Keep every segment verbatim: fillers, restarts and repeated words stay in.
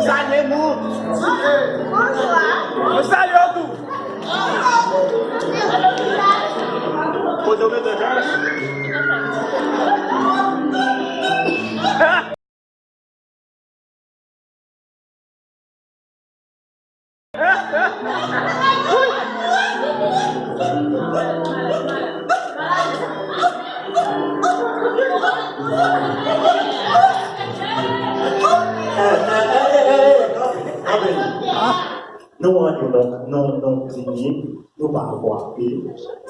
Salye nou. Bonswa. Nou salye w tou. Kote w mete kè? Nou an nou non, non, non, vini, nou pa frape.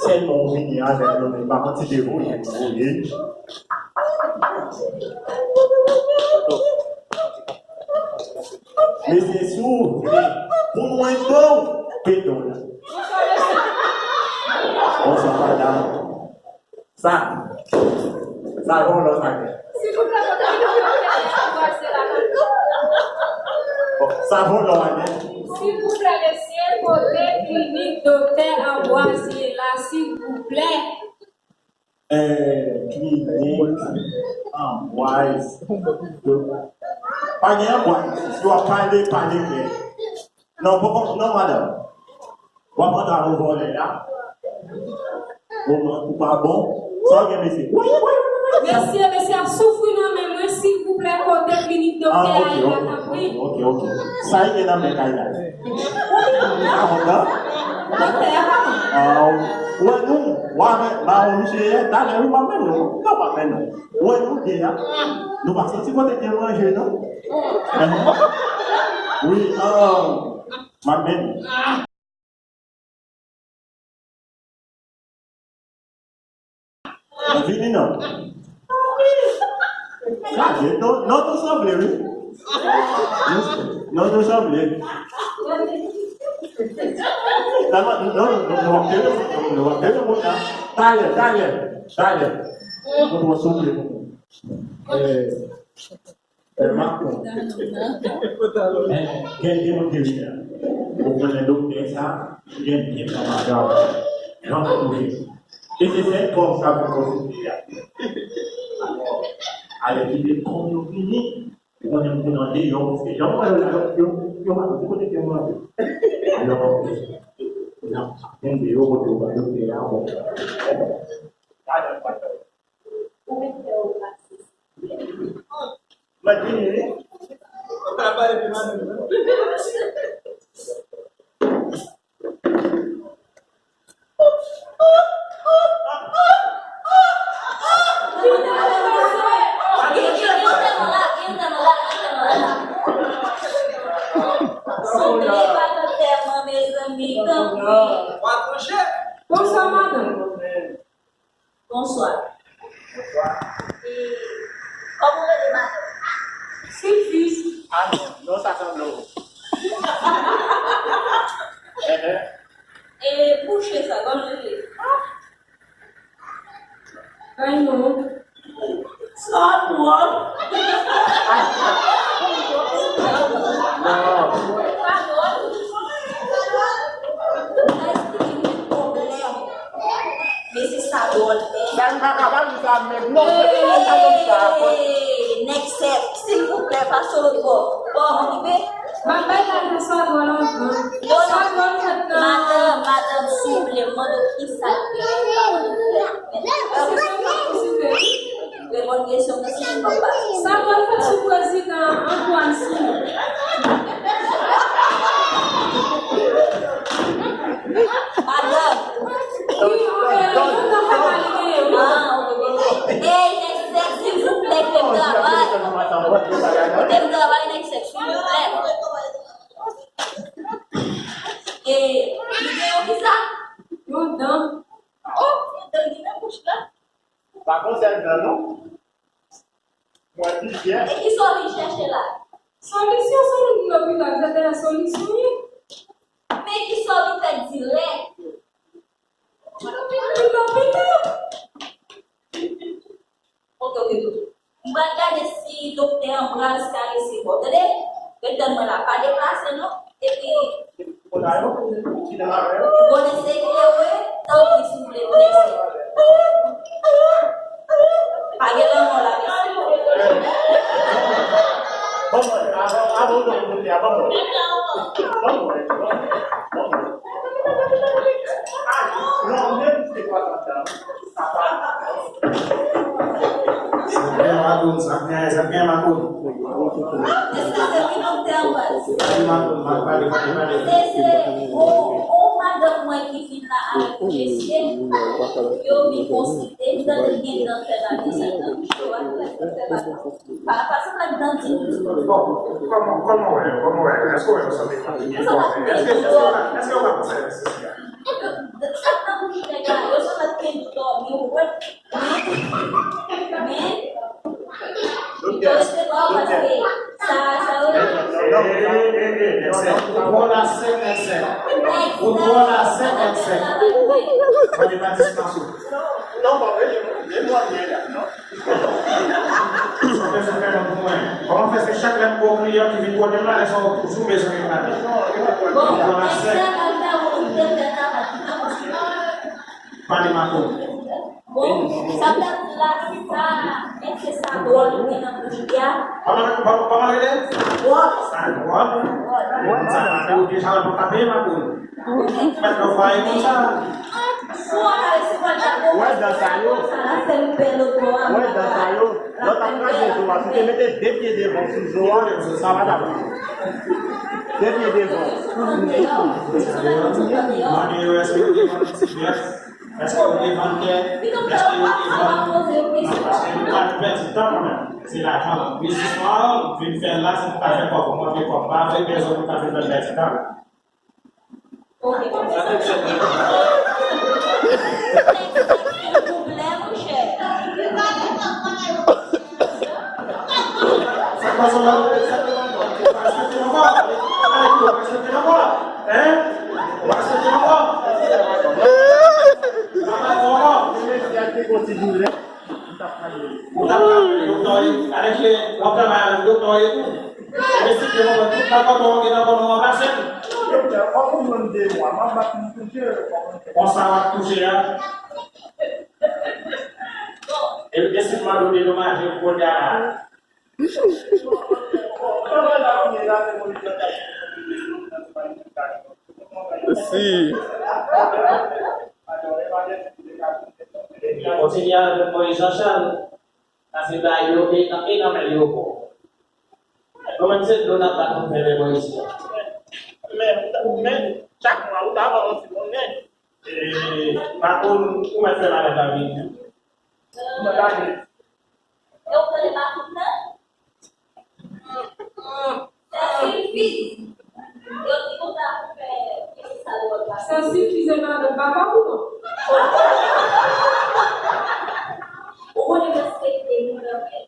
Sèlman w vini avèk nou, men pa yon ti devouye, devouye. Mesye, si w vle pou nou enpe w, pete w la. Bonswa, madanm. Sa, sa bon lò sa gen. Silvouplè, kote ki nan anbwazye la? Bon, sa bon lò a gen. Silvouplè, mesye, kote klinik doktè Anbwazye la, silvouplè? Eh, klinik Anbwaz. Pa gen Anbwaz. Si w ap pale, pale klè. Non, poko, non, madanm. W ap antre avè w vòlè la. Ou, ou pa bon. Sa w gen, mesye? Wi, wi, wi, wi. Mesye, mesye ap soufri nan men mwen, silvouplè, kote klinik doktè Kayla, tanpri? Ah, ok, ok, ok. Sa l gen nan men Kayla? Sa kontan? Doktè a kòman? Ah, w wè nou, w avè mawon misye ye, talè wi, m ap mennen w. Non, m ap mennen w. Ou wè nou de a, nou pa soti kote gen manje, non? Wi, ah, m ap mennen w. Mwen vini non. Chaje, non, non, tou sanble, wi. Non, tou sanble. Non, non, non, non, w ap tande, non, w ap tande, non. Talè, talè, talè. Mwen pran souple pou mwen. Eh, Eh, Macron. Eh, gen, gen moun ki vini la. Ou konnen doktè sa, gen, gen pye nan madan. Jan pou touche. E se sèl kòb sa pou konsidere a. Alò, alè kite kòb yo vini. Ou konnen moun andeyò, paske jan mwen wè yo la, yo, yo, yo pa konn kote ke mwen antre. Alò, n ap kenbe yo kote yo ba doktè a, bon. Bon. Gade, gade. Ou mèt fè w rasis. Mwen vini, wi. Ou ka pale pi mal, non? Sanble pa t antèman, mezanmi, tanpri. Bonswa, madanm. Bonswa. Bonswa. E, kòman w rele, madanm? Silvis. Ah non, non, sa sanble w. Eh, eh. E, bouche sa, kòman l rele? Ay, non. Sa dwòl. Non. Mesye sa dwòl, men. Sa n pa kapab di sa menm non, se ki sa nonm sa a fò. Hey, nèg sèk, silvouplè, pase w lòt bò. Bò, m okipe. M ap bay kado sa dwòl anvan. Non, non. Sa dwòl fèt nan. Madanm, madanm, souple, m mande w kisa l te fè. Se sa m ap konsidere. Reponn kesyon mwen si m pa pase. Sa pral fèt sou prezidan Antoine Simon. Madanm. Wi, ok, nou nan fè pale de yo. Ah, ok, ok. Ey, nèg sèk, silvouplè, kite m travay. Kite m travay, nèg sèk, silvouplè. E, li gen yon kisa? Yon dan. Oh, yon dan ki nan bouch la. Pa konsèl dan non. Mwen pi fyè. E kisa w vin chèche la? Solisyon, se moun ki lopital, se dèyè solisyon ye. Men ki sa w vin fè dirèk? Mwen lopital. Ok, ok, ok. M pral gade si doktè Ambroise ka resevwa w. Tande? Ret tann mwen la. Pa deplase non. Epi, ou konnen se ki lè w ye? Tanpri, si w vle blese. Pa gen lanmò la, mesye. Bon, bon, avan, avan w donn doktè a, bon, bon. Bon, bon, bon, bon. Ah, non, menm si se pa sa. Sa byen, Makoun, sa byen, sa byen, Makoun. Eskize, wi, doktè Ambroise. Wi, Makoun, Makoun, pale, pale, pale. Se, se, o, o, madanm mwen ki vin la avèk mesye, yo vin konsilte, m tande gen dan fè ladan sa, dan cho a, fè pa, pa sanble dan di. Bon, kòman, kòman w wè yo, kòman w wè yo? Èske w wè yo sanble fatigue? Èske, èske, èske w pa, èske w pa panse a sesi a? Sa k nan bouch nèg la, yo sanble ap kenbe w dòmi, ou wè. Men, men, li te resevwa w paske sa, sa yo rele. Ou twò la sèk, sèk. Ou twò la sèk, sèk. Mwen te pa dispanse w. Non, non, pa vre, men mwen, men mwen, non. Sa fè, sa fè non pou mwen. Kòman fè se chak lè m gwo kliyan ki vin kote m la, lè sa w zoume sou mwen la? Bon, men sa nan fè ou te fè travay ki nan konsi. Pale Makoun. Bon, sa fè la sa, èske sa dwòl ou gen nan bouch li a? Kòman, kòman, kòman rele? Sa dwòl. Sa dwòl. Sa Makoun, deja l pa ka peye Makoun. Mèt nan fwaye konsa. Ou wè dan sa yo? Ou wè dan sa yo? Lè w t ap kraze zo a, si w te mete de pye devan sou zo a, sa pa t ap bon. De pye devan. Mande yo èske yo te vann ti bèf, èske yo te vann kè, èske yo te vann. Non, paske nou pa vin pèdi tan kanmenm. Se lajan biznis lan, vin fè l la, se pou ka fè kòb. Mwen vle kòb, m pa vle bezwen pou ka vin fè pèdi tan. Ok, ok. Silvouplè, monchè. Sa k pase la? Sa k pase la? Ou pa respekte ankò? Ou pa respekte ankò? Hein? Ou pa respekte ankò? Ou pa respekte ankò? Ou t ap pale doktè w ye, alèkile w ap travay avèk doktè w ye tou. Mesye, te konprann tout lakòt ou gen nan kò nou an pase l. Doktè, w ap konprann de mwa, m ap bat moun pou Dye, w ap konprann. Konsa w ap touche a. E, e si m mande w dedomaje m kounye a la? Si. Kontinye avèk Moïse Jean Charles, pase bay yo e nan, e nan men yo ankò. Nou menm se dlo n ap bat pou n fè men Moïse la. Men, men, chak mwa, ou ta vann yon ti moun, men. E, Makoun, ou mèt fè malèt la vini. Mwen ta vini. E ou konnen pa tout tan? Sè Silvi, yo di konsa pou fè, fè sa yo pa. Sè Silvi, se madanm papa ou non? Ou konnen respekte moun anpil.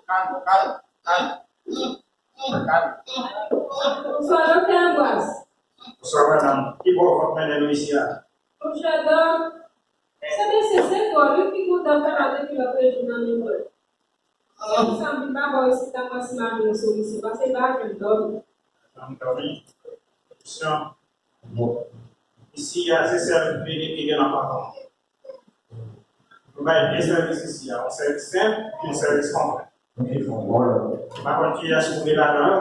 Kalm, kalm, kalm. Bonswa, Doktè Ambroise. Bonswa, madanm. Ki bò w ap mennen nou isi a? Monchè Dòk, se mesye, se dwòl, wi, ki kontan fè mal depi lòt jou nan men mwen. Konsa, m vin ba w isi, ta pase ba nou yon solisyon, paske m pa janm dòmi. Janm dòmi? Solisyon? Bon. Isi a, se sèl klinik ki gen nan Papa. Nou bay byen sèvis isi a, yon sèvis senp, yon sèvis konplè. M pa konn kiyès ou vle ladan yo.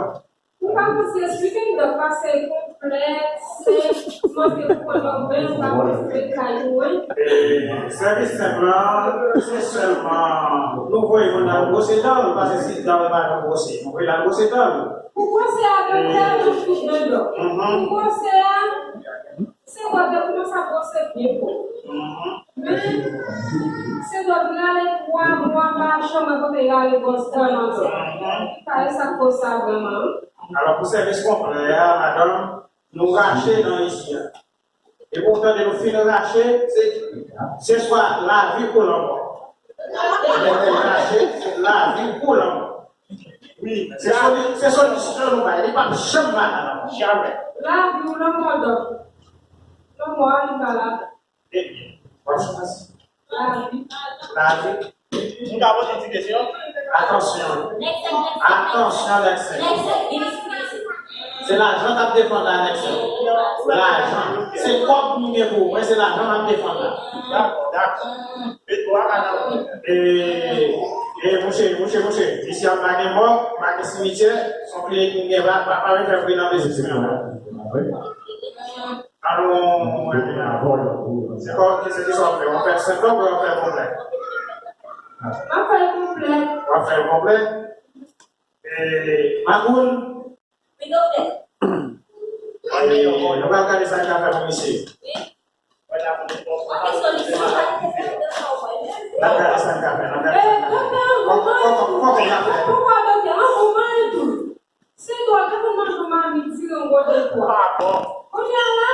Ou pa konn si esplike m, Dòk, paske konplè, senp, m panse pou kòlòk ben, ou pa konn si se kay ou, wi. E, sèvis senp lan, se sèlman nou voye moun al bwose dan l, paske si dan l pa nan bwose, nou voye l al bwose dan l. Pou gwosè a, doktè, mwen tout dedan. Pou gwosè a, se dwòt te kòmanse ap gwose byen fò. Men, se dwòt rale twa mwa pa chanm kote rale bòs dan nan zòn. Li pare sa k koz sa vrèman. Alò, pou sèvis konplè a, madanm, nou rache nan isi a. Epi w tande nou fin rache, se, se swa lavi ou lanmò. Lè nou rache, se lavi ou lanmò. Wi, se soli-, se solisyon nou bay, li p ap janm malad ankò. Jamè. Lavi ou lanmò, dòk. Lanmò a, li pa la. Ebyen, w ap chwazi. Lavi. Lavi. M ka poze ti kesyon? Atansyon. Atansyon, Nèksè. Se lajan k ap defann la, Nèksè. Lajan. Se kòb nou gen pou ou, men se lajan n ap defann la. Dakò, dakò. E, e, mouche, mouche, mouche. Isi a pa gen mòg, pa gen simityè. Se yon klinik nou gen la, pa, pa vin fè bri nan biznis mwen. Alò, se kòb ki se ki sa w ap fè? W ap fè senp ou w ap fè konplè? M ap fè l konplè. W ap fè l konplè? E, Makoun? Wi, doktè. Ann, nou pral gade sa n ka fè pou misye. Wi. N ap gade sa n ka fè, n ap gade sa n ka fè. Kòman, kòman, kòman n ap fè? Poukwa, doktè? An, ou manyen tou. Se dwa ke pou manje yon mamit diri yon gode pwa. Kounye a la,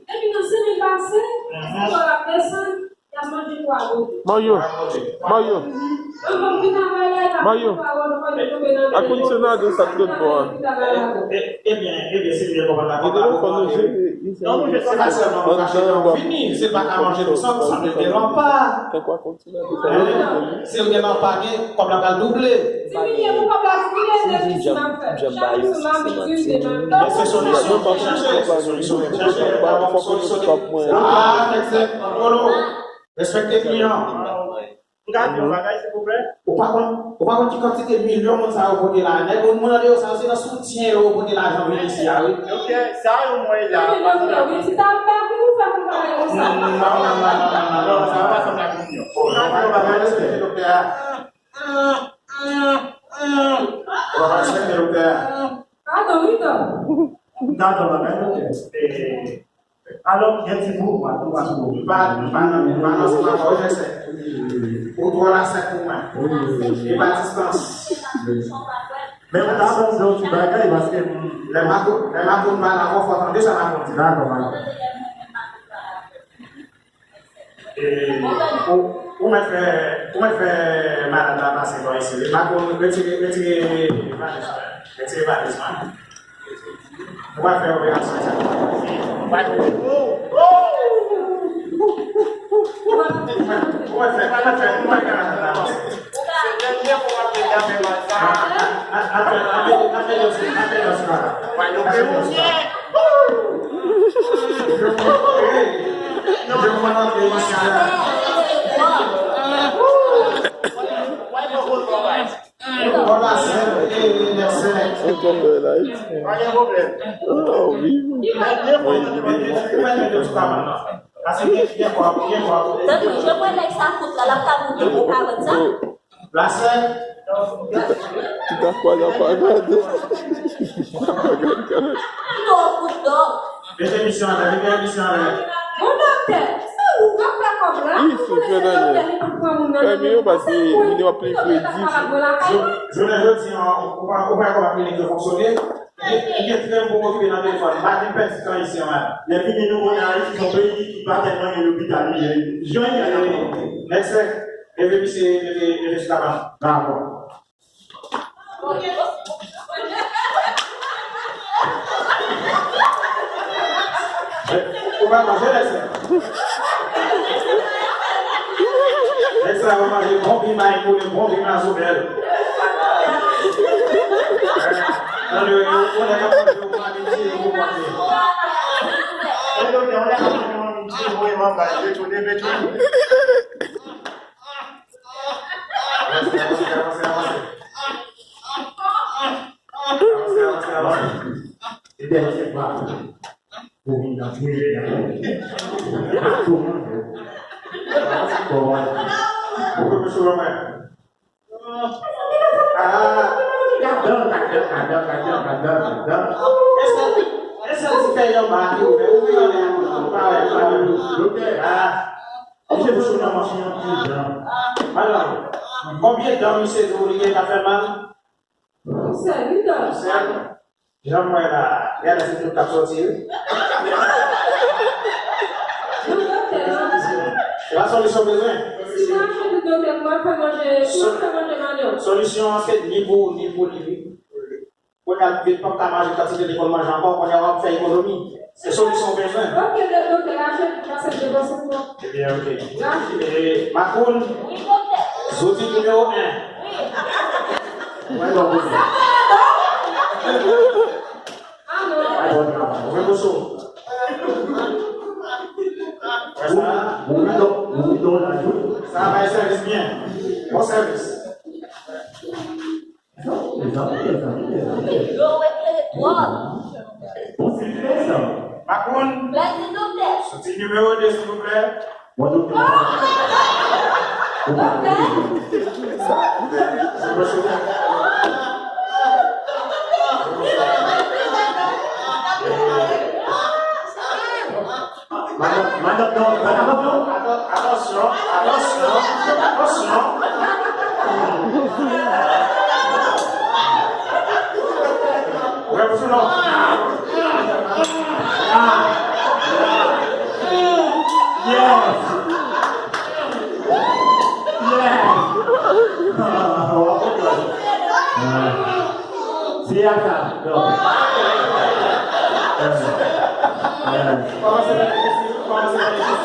depi nan semèn pase, se dwa l ap desann, y ap manje pwa gode. Mayo, Mayo, Mayo, a kondisyonadè sa trè bon. Ebyen, ebyen, se byen konprann la. Gide nou fò nou jere. Ann, w ap fini, se pa ka manje tou san, san mete lanpa. Tankou a kontinye ap fè. Si l gen lanpa, gen kòb la pral double. Diminye pou kòb la diminye, nèf isi m ap fè. Chak jou m ap di m de m ap fè. Men se solisyon pou chache, se solisyon pou chache. Fòk ou sòt kòb mwen. Ah, nèg sèk, Polo, respekte kliyan. M ka di yon bagay, silvouplè? Ou pa konn, ou pa konn ki kantite milyon moun sa yo pote la. Nèg moun, moun andeyò sa yo, se nan soutyen yo pote lajan vin isi a, wi. Doktè, sa yo mwen la. Wi, doktè, wi, ti ta bèk ou fè pou bagay konsa. Non, non, non, non, non, non, sa yo pa sanble ak milyon. M ka di yon bagay, respekte doktè a. Ou pa respekte doktè a. Padon, wi, doktè. M ka di yon bagay, doktè. E, Alò, gen ti mouvman, mouvman sou mouvman. Pa, pa nan, pa nan, se pa fò, je sais. Ou twò la sèk pou mwen. E pa distans. Men ou ta ban m yon ti bagay, paske lè Makoun, lè Makoun pa la, ou fò tande sa Makoun di. Dakò, Makoun. E, ou, ou mèt fè, ou mèt fè malad la pase bò isi. Makoun, retire, retire valiz mwen. Retire valiz mwen. Nou pral fè operasyon sa. Ou pral fè, ou pral fè, ou pral fè. Se dènye fwa w ap vin nan men mal sa. N ap fè, n ap fè, n ap fè dosye, n ap fè dosye la. Wè, nou fè dosye. Wè, nou fè dosye. Wè, nou fè dosye. Tanpri, je kwè nèg sa kout la, l ap ka moute pou karant sa. Tout a kwa la pa gade. Kout dò. Mete misyon anlè, mete misyon anlè. Bon, doktè, se ou k ap fè kòb la. Wi, se fè nan lè. Fè milyon pase milyon ap peye kredi. Jounen jodi a, ou pa, ou pa wè kòman klinik yo fonksyone. Li gen, li gen trè bon okipe nan telefòn. M pa vin pèdi tan isi a, madanm. Lè fini, nou konnen Ayiti se yon peyi ki pa tèlman gen lopital, li gen. Jan y a la. Nèg sèk, leve misye, leve, leve sou kabann. Dakò. Ou pa manje lè sa. Lè sa, ou manje bon pimay koule, bon pimay sou bèl. Nan le, ou nèg ap manje, ou pa manje, ou pa manje. E doktè, ou nèg ap manje, ou pa manje, ou pa manje. Avanse, avanse, avanse, avanse. Avanse, avanse, avanse. E dènye fwa pou vin nan prive a. Pou manje. Pou manje. Pou manje. Ah, Eske, eske ti fè yon ba ki ouvè? Ouvri anlè a, pa wè, pa wè. Doktè, ah, misye pou sou nan machin an pi jan. Madanm, konbyen dan misye di w li gen k ap fè mal? Sèl, wi, dan. Sèl. Jan m wè la, gade se tout k ap sòti, wi. Yon doktè, non. Se pa solisyon bezwen. Si m achte tout doktè, m ap fè manje, m ap fè manje mannyòk. Solisyon an se ni pou ou, ni pou li, wi. Kounye a, li p ap ka manje kantite li konn manje ankò, kounye a w ap fè ekonomi. Se solisyon w bezwen. Ok, lè doktè lache, pase depanse pou mwen. Ebyen, ok. Lache. E, Makoun, zouti nimewo en. Wi, doktè. Alo. Bon travay. Ouvè bouch ou. Wè sa. Ou, ou, ou, ou, ou, ou, sa bay sèvis byen. Bon sèvis. Mezanmi, mezanmi, mezanmi. Yo, ou eklere twòp. Bon, silvouplè, sa. Makoun. Plèzi, doktè. Soti nimewo de, silvouplè. Bon, doktè. Doktè. Madanm, madanm, non, madanm, non. Atan-, atansyon, atansyon, atansyon. Wè, pou sou non. Ah. Yes. Yes. Ah, w ap konprann. Ah. Se a sa. Non. Kòmanse nan egzèsis, kòmanse nan egzèsis.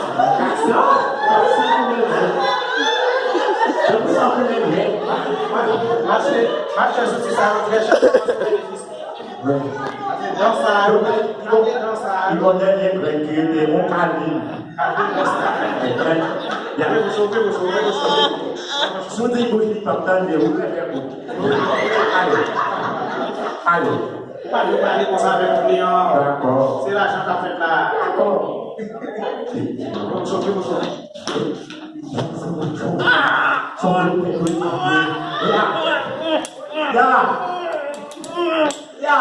Mache, mache sou ti sa yo trè chè, kòmanse nan egzèsis. Mache dan sa yo, mache dan sa yo. Yon dènye grenn ki rete, yon kalin. Kalin, dan sa. Ouvri bouch ou, ouvri bouch ou, ouvri bouch ou. Si w di bouch li p ap tande, ou fè fè bouch. Ale. Ale. Ou pa dwe pale konsa avèk kliyan an. Dakò. Se lajan k ap fèt la. Dakò. Ouvri bouch ou, ouvri bouch ou. Ya. Ya. Ya. Ya.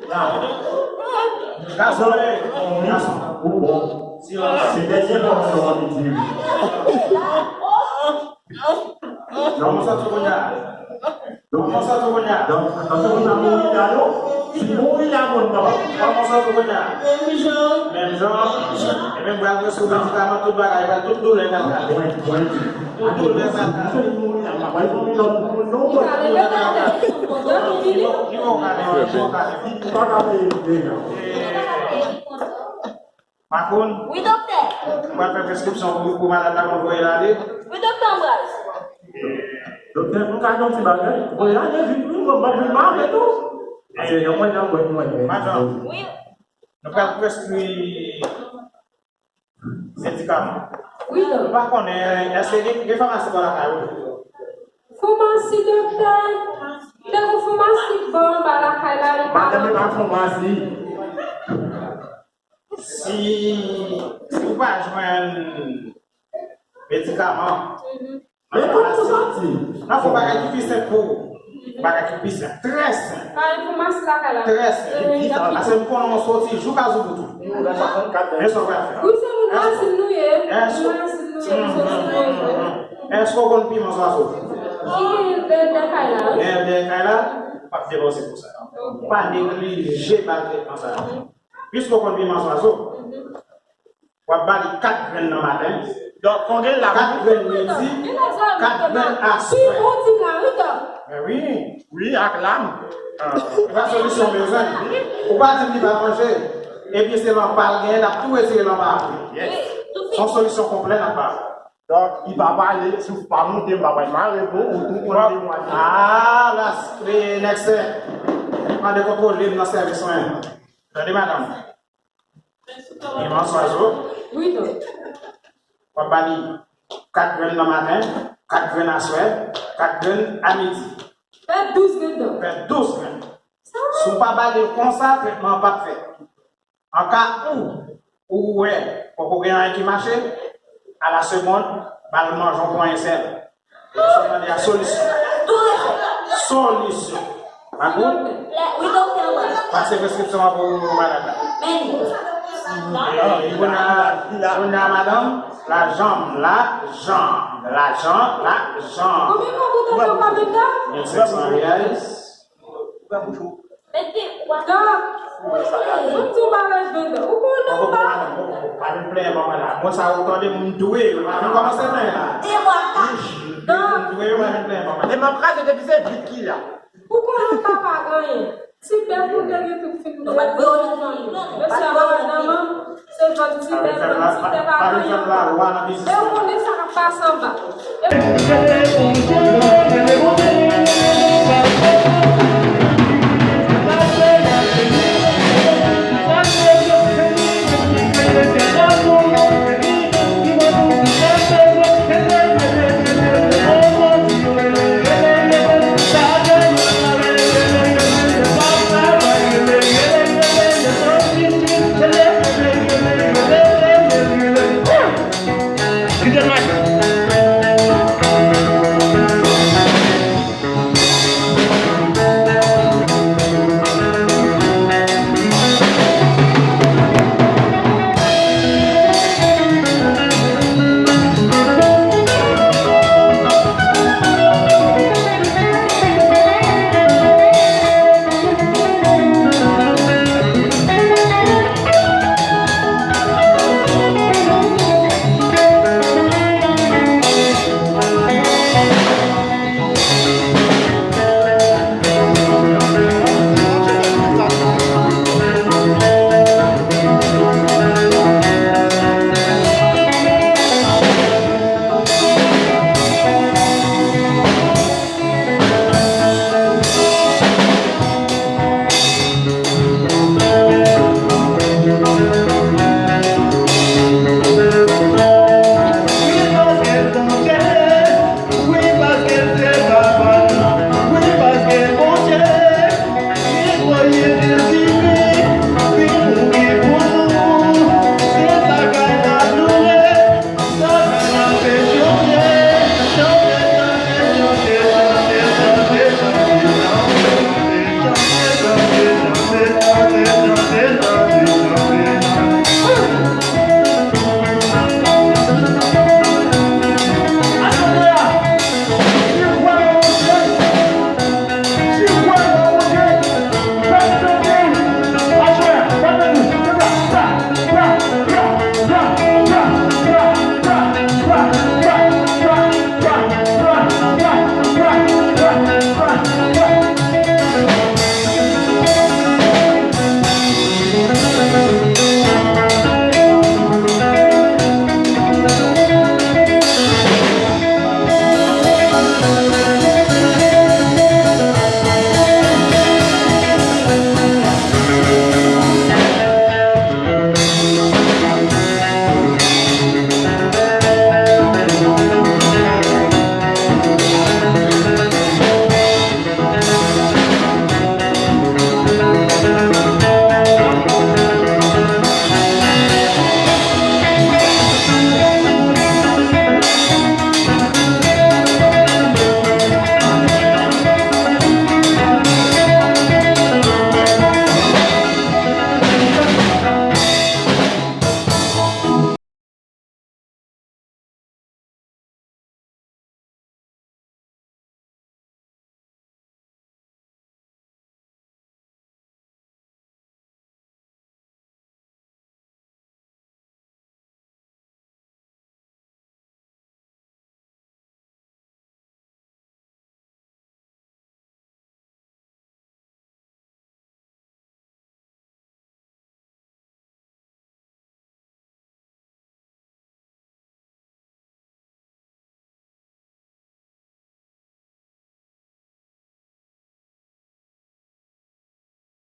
Ya. Gason, eh. Gason. Ou bon. Silans. Se dènye pawòl mwen anvi di. Kòman w santi w kounye a? Kòman w santi w kounye a? Donk, donk, kòman w santi w kounye a, non? Si mouri la, moun, papa. Kòman w santi w kounye a? Menm jan. Menm jan? Ebyen, m pral preskri w medikaman, tout bagay, pral tout doulè pral kale. Mwen, mwen di. Tout doulè pral kale. Si mouri la, m pa pral pou lòt moun, non, mwen. Tout doulè pral kale. Li bon, li bon, kale, li bon, kale. Li pa ka peye, li peye. Makoun? Wi, doktè. Mwen fè preskripsyon pou, pou madanm nan pou voye l ale. Wi, doktè Ambroise. Doktè, nou ka di yon ti bagay? Voye l ale vit, wi, mwen, mwen, mwen, mwen, tou. Paske yon mwen nan mwen, mwen, mwen. Madanm. Wi. Nou pral preskri medikaman. Wi, doktè. Nou pa konnen, èske gen, gen famasi bò lakay ou? Famasi, doktè. Te gon famasi bò anba lakay la, li pa. Madanm, e pa famasi. Si, si w pa jwenn medikaman, mhm, men kòman w santi? N ap fè yon bagay ki pi senp pou ou. Bagay ki pi senp. Trè senp. Pa gen famasi lakay la. Trè senp. Paske m konnen w soti jou kazou pou tou. Men sa w pral fè. Wi, se moun Lazil nou ye. Moun Lazil nou ye, nou soti nan rejon. Èske w konn piman zwazo? Ki gen dèyè kay la, wi. Gen dèyè kay la, w ap depanse pou sa. Pa neglije ba l tretman sa. Piske w konn piman zwazo, w ap ba li kat grenn nan maten. Donk, fò gen lam. Kat grenn midi, kat grenn aswè. Pi bon ti la, wi, dòk. Men wi. Wi, ak lam. E pa solisyon bezwen. Ou pa di m li pa manje. Ebyen, se lanpa l genyen, n ap tou retire lanpa a. Yes. Se yon solisyon konplè n ap ba ou. Donk, li pa pale, souf pa monte, m pa pral mare pou ou, ou tou konn temwaye. Ah, la, e, nèg sè. Mande kontwole m nan sèvis mwen. Tande, madanm. Piman zwazo. Wi, doktè. W ap ba li kat grenn nan maten, kat grenn aswè, kat grenn a midi. Fè douz grenn, doktè. Fè douz grenn. Si w pa ba li l konsa, tretman an p ap fèt. An ka ou, ou wè, poko gen anyen ki mache, a la segonn, ba l manje yon pwanye sèl. Sa w tande a solisyon. Solisyon. Makout? Wi, doktè, wè. Pase preskripsyon an pou malad la. Men li. Kounye a, kounye a, madanm, lajanm, lajanm, lajan, lajanm. Konbyen fwa pou tande w pa menm tan? Mil senk san riyal. Mete w ap. Donk, m di w bagay, Venda. Ou konnen ou pa. Pa vin plenyen ban mwen la. Mwen sa ou tande m dwe. Ou pa vin kòmanse plenyen la. Demwaka. Donk, m dwe, ou pa vin plenyen ban mwen. E m ap kraze depi se vit ki la. Ou konnen ou pa pa anyen. Ti bèf ou te gen tout fin de. Mesye a pa madanm an, se vann ti bèf, vann ti bèf pa anyen. E ou konnen sa k ap pase anba.